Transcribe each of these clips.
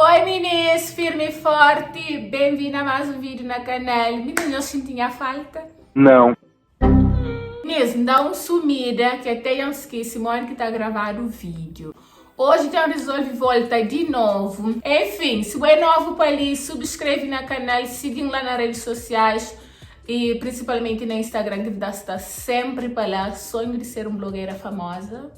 Oi minis, firme e forte, bem-vindo a mais um vídeo na canal. Meninas, nhos xinti nha falta? Não. Minis, N da un sumida ki até dja N skese modi ki ta gravadu vídeo. Hoje dja N resolve volta di novu. Enfim, si bo é novu pa li, subscreve na canal, sigui-m lá na redes sociais e principalmente na Instagram ki N ta sta sempre pa lá. Sonho de ser um blogueira famosa.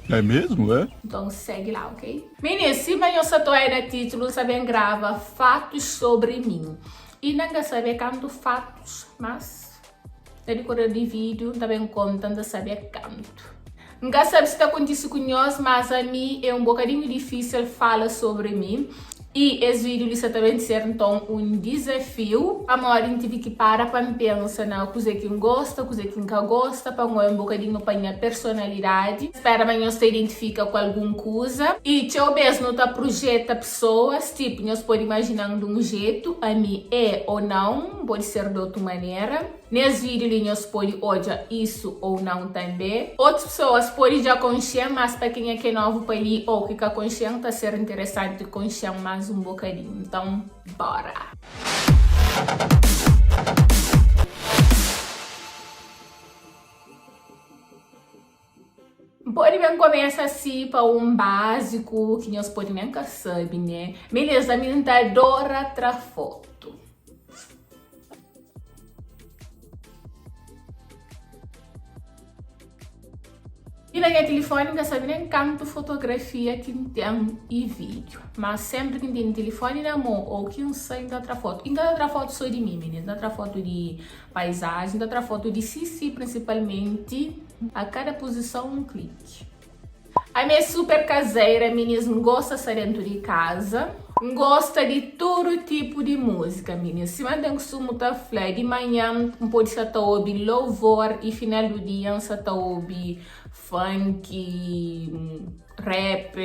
É mesmo, é? Então segue lá, ok? Minis, sima nhos sa ta oia na titulu, N sa ben grava fatos sobre mim. Inda N ka sabe kantu fatos, mas na dikorer di vídeo N ta ben konta, N ta sabe kantu. N ka sabe si ta kontise ku nhos, mas ami é un bokadinhu difísil fala sobri mi. I es vídiu li sa ta ben ser nton un dizafiu, pamodi N tive ki para pa N pensa na kuzê ki N gosta, kuzê ki N ka gosta, pa N oia un bokadinhu pa nha personalidadi. Spera ma nhos ta identifika ku algun kuza. I txeu bês nu ta prujeta pesoas, tipu, nhos pode imajina-m di un jetu, ami é ô nau, pode ser di otu manera. Nes vídiu li nhos pode odja isu ou nau tanbe. Otus pesoas pode dja konxe-m, mas pa kenha ki é novu pa li ou ki ka konxe-m ta ser interesanti konxe-m más un bokadinhu. Nton, bora! N pode ben komesa si pa un básiku ki nhos pode nen ka sabe, né? Minês, ami N ta adora tra fotu. I na nha tilifoni N ka sabe nen kantu fotografia ki N ten i vídiu. Má sénpri ki N tene tilifoni na mô ô ki N sai N ta tra fotu. I N ka ta tra fotu sô di mi, minês, N ta tra fotu di Paizajen ta tra fotu di sisi prinsipalmenti a kada puzison un kliki. Ami é super kazeira minis N gosta sta dentu di kaza. N gosta di tudu tipu di múzika minis sima N ten kustumu ta fla di manhan N pode sta ta obi louvor i final du dia N sta ta obi funk, rap,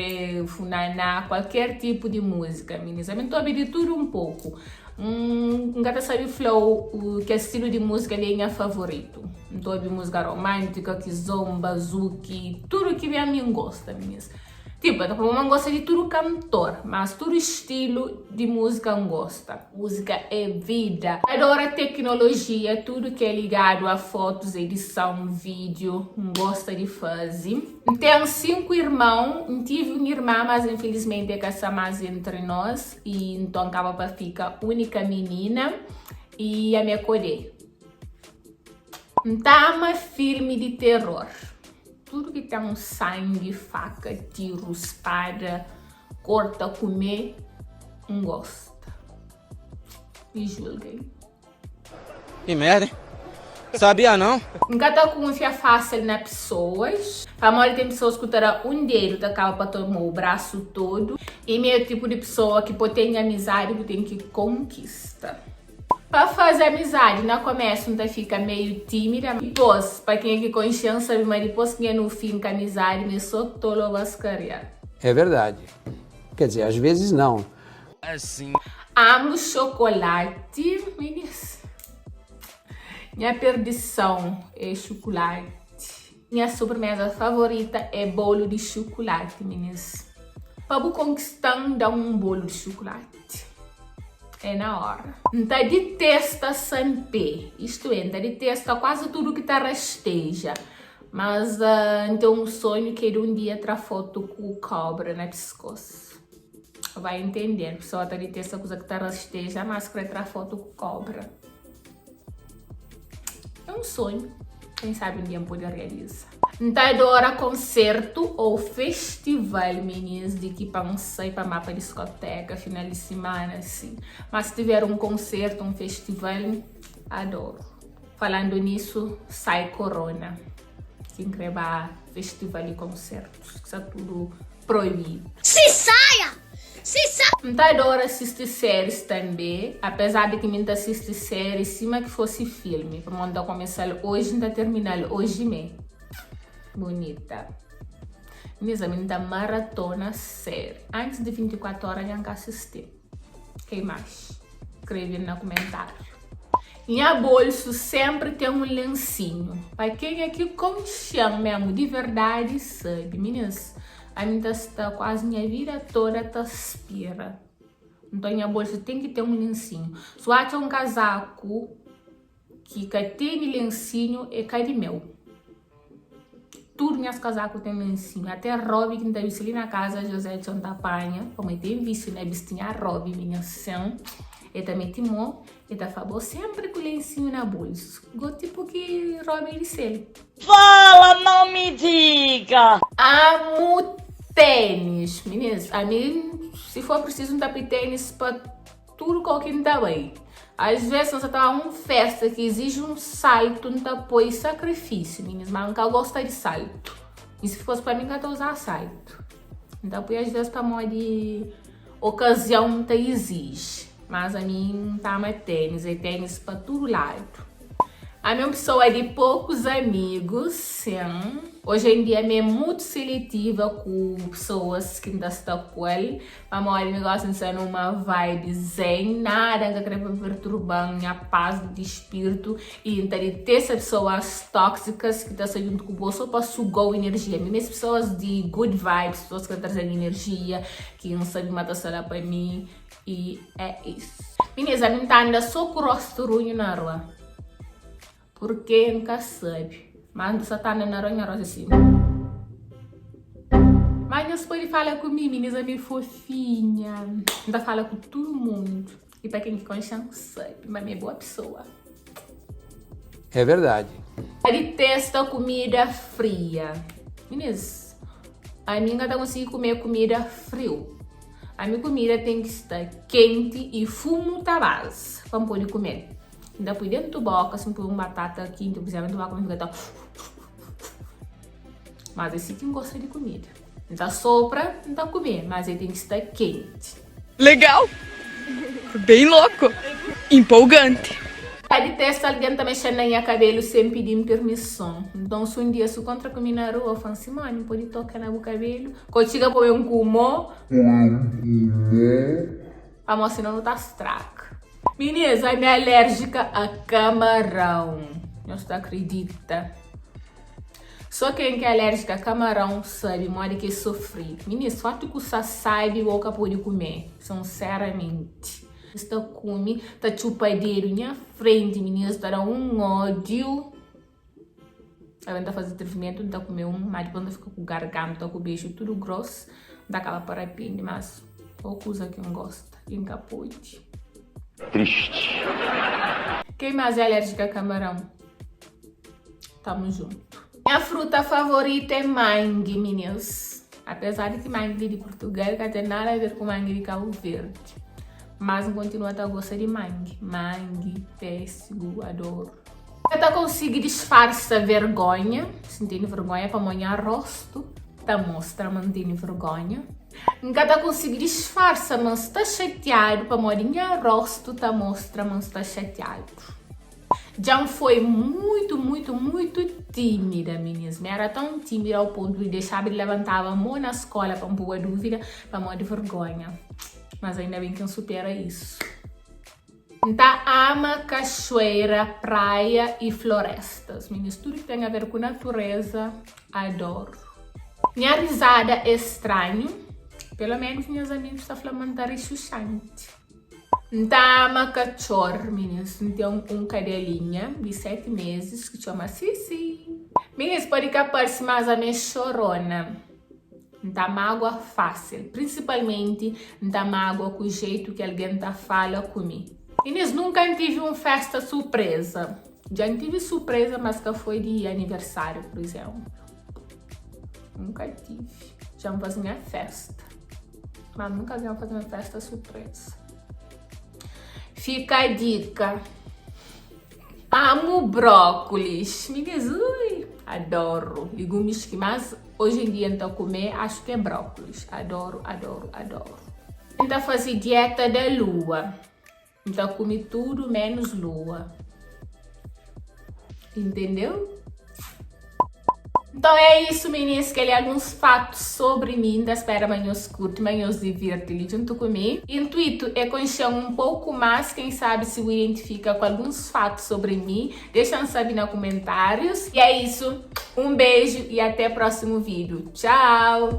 funaná kualker tipu di múzika minis ami N ta obi di tudu un poku. N ka ta sabe fla-u kel stilu di múzika li é nha favoritu. N ta obi múzika romántika, kizomba, zuki, tudu ki ben mi N gosta, minis. Tipu, ta fla ma N gosta di tudu kantor, mas tudu stilu di múzika N gosta. Múzika é vida. Adora teknolojia, tudu ki é ligadu a fotus, edison, vídiu, N gosta di faze. N ten 5 irmon, N tive un irma, mas infilismenti el ka sta mas entri nos. I nton kaba pa fika únika minina i ami é kodê. N ta ama filmi di teror. Tudu ki ten sangi, faka, tiru, spada, korta, kume, N gosta. Mi julga-m. Que merda, hein? Sabia não? N ka ta kunfia fásil na pesoas, pamodi ten pesoas ku ta da un dedu ta kaba pa toma-u brasu todo. I mi é tipu di pesoa ki pa ten amizadi bu ten ki konkista. Pa faze amizadi na komésu N ta fika meiu tímida, dipôs pa kenha ki konxe-m sabe ma dipôs ki nha nu finka amizadi mi é sô tolo baskaria. É verdade. Quer dizer, às vezes não. Assim. Amo chocolate, minis. Nha perdição é chocolate. Nha sobremesa favorita é bolo de chocolate, minis. Pa bu conquistan, dam um bolo de chocolate. É na hora. N ta detesta sanpé, isto é, N ta detesta quase tudo ki ta rasteja. Mas uh, N ten um sonho ki é de um dia tra foto ku cobra na pescoço. Vai entender, pessoa ta detesta kuza ki ta rasteja, mas kre tra foto ku kobra. É um sonho, quem sabe um dia N pode realiza. N ta adora konsertu ou festival, minis, di ki pa N sai pa ba pa diskoteka final di simana, assim. Mas si tiver um konsertu, um festival, adoro. Falando nisso, sai corona, ki N kre ba festival e konsertus, ki sta tudu proibidu. Si saia! Si saia! N ta adora sisti séris tanbê, apezar di ki mi N ta sisti séris sima ki fosi filmi, pamodi N ta kumesa-l oji N ta termina-l oji mê. Bunita. Mis ami N ta maratona séri. Antis di 24 óra dja N ka sisti. Kei más? Skrebe na kumentáriu. Nha bolsu sénpri ten un lensinhu. Pa kenha ki konxe-m mésmu di verdadi sabe. Minis. Ami N ta sta kuazi nha vida toda ta spira. Nton nha bolsu ten ki ten un lensinhu. Si bu atxa un kazaku ki ka tene lensinhu, é ka di meu. Tudu nhas kazaku ten lensinhu. Até robi ki N ta bisti li na kaza, José txon ta panha, pamodi el ten vísiu na bisti nha robi, minha sen. El ta mete mô, el ta fla, Bo sénpri ku lensinhu na bolsu. Go tipu ki robi é di sel. Fala, não me diga! Amo tênis! Meninas, ami si for preciso N ta pui tênis pa tudo kau ki N ta bai. Às vezes N sa ta ba un festa ki exige un salto N ta poi sacrifício, meninas, ma N ka gosta di salto. E si fosse pa mi N ka ta usa salto. N ta pui às vezes pamodi ocazion ta exige. Mas ami N ta ama tênis, é tênis pa tudo lado. Ami é un pesoa di pokus amigus, sin. Oji en dia mi é mutu seletiva ku pesoas ki N ta sta ku el, pamodi mi gosta di sta numa vibe zen, nada N ka kre pa perturba-m nha pas di spiritu i N ta detesta pesoas tóksikas ki ta sta djuntu ku bo so pa suga-u inerjia. Mi meste pesoas di good vibes, pesoas ki ta traze-m inerjia, ki N sabe ma ta sta la pa mi. E é isso. Meninas, ami N ta anda só ku rostu runhu na rua. Purke N ka sabe. Mas N sa ta anda na rua nha rostu assim. Mas nhos pode fala ku mi, meninas, ami é fofinha. N ta fala ku tudo mundo. E pa ken ki konxe-m sabe ma mi é boa pessoa. É verdade. Detesta kumida fria. Meninas, ami N ka ta konsigi kume kumida friu. Ami kumida ten ki sta kenti i fumu ta baza pa N pode kume-l. N ta pui dentu boka, si N pui un batata kenti, pur izemplu, dentu boka mi fika ta. Mas é si ki N gosta di kumida. N ta sopra, N ta kume, mas el ten ki sta kenti. Legal! Bem louco! Empolgante! Ka ditesta algen ta mexe na nha kabelu sen pidi-m pirmison. Nton, si un dia su kontra ku mi na rua, fla-m, Simone, N pode toka na bu kabelu? Ko txiga poi un ku mo. Pamodi sinon nu ta straka. Mininas, ami é alérjika a kamarãu. Nhos ta akridita? Só ken ki é alérjika a kamarãu sabe modi ki é sofridu. Mininas, forti kusa sabi bo ka pode kume, sinseramenti. Es ta kume, ta txupa dedu nha frenti, mininas, ta da un ódiu. Ta ben ta faze atrivimentu, N ta kume un, má dipôs N ta fika ku garganta, ku bexu tudu gros, N ta kaba pa rapende, mas ô kuza ki N gosta i N ka pode. Triste. Quem mais é alérgico a camarão? Tamo junto. Nha fruta favorita é mangue, meninas. Apesar de que mangue de Portugal ka tem nada a ver com mangue de Cabo Verde. Mas N continua ta gosta de mangue. Mangue, pêssego, adoro. Ka ta konsigi disfarsa vergonha. Si N tene vergonha pamodi nha rostu ta mostra ma N tene vergonha. N ka ta konsigi disfarsa ma N sta xatiadu pamodi nha rostu ta mostra ma N sta xatiadu. Dja N foi muitu, muitu, muitu tímida, minis. Mi éra tãu tímida au pontu di dexaba di labantaba mô na skóla pa N poba dúvida pamodi vergonha. Mas ainda ben ki N supera isu. N ta ama kaxueira, praia i florestas. Minis, tudu ki ten aver ku natureza, adoru. Nha rizada é stranhu, pelo menus nhas amigus ta fla ma N ta ri xuxanti. N ta ama katxor, minis. N ten un kadelinha di 7 mezis ki txoma Sisi. Minis, pode ka parse, mas ami é xorona. N ta mágua fásil. Prinsipalmenti, N ta mágua ku jeitu ki algen ta fala ku mi. Inês, Nunka N tive un fésta surpréza. Dja N tive surpréza, mas ka foi di aniversáriu, pur izénplu. Nunka tive. Dja N faze nha fésta, mas nunka dja N faze un fésta surpréza. Fika dika. Amo brócolis. Meninas, ui, adoro. Legumes que mais hoje em dia N ta kume, acho que é brócolis. Adoro, adoro, adoro. N ta faze dieta da lua. N ta kume tudo menos lua. Entendeu? Nton é isu minis, kel é alguns fatus sobri mi, N ta spera ma nhos kurti, ma nhos divirti li djuntu ku mi. Intuitu é konxe-m un poku más, ken sabi si bu identifika ku alguns fatus sobri mi, dexa-m sabi na kumentárius. E é isu, un beju i até prósimu vídiu. Txau!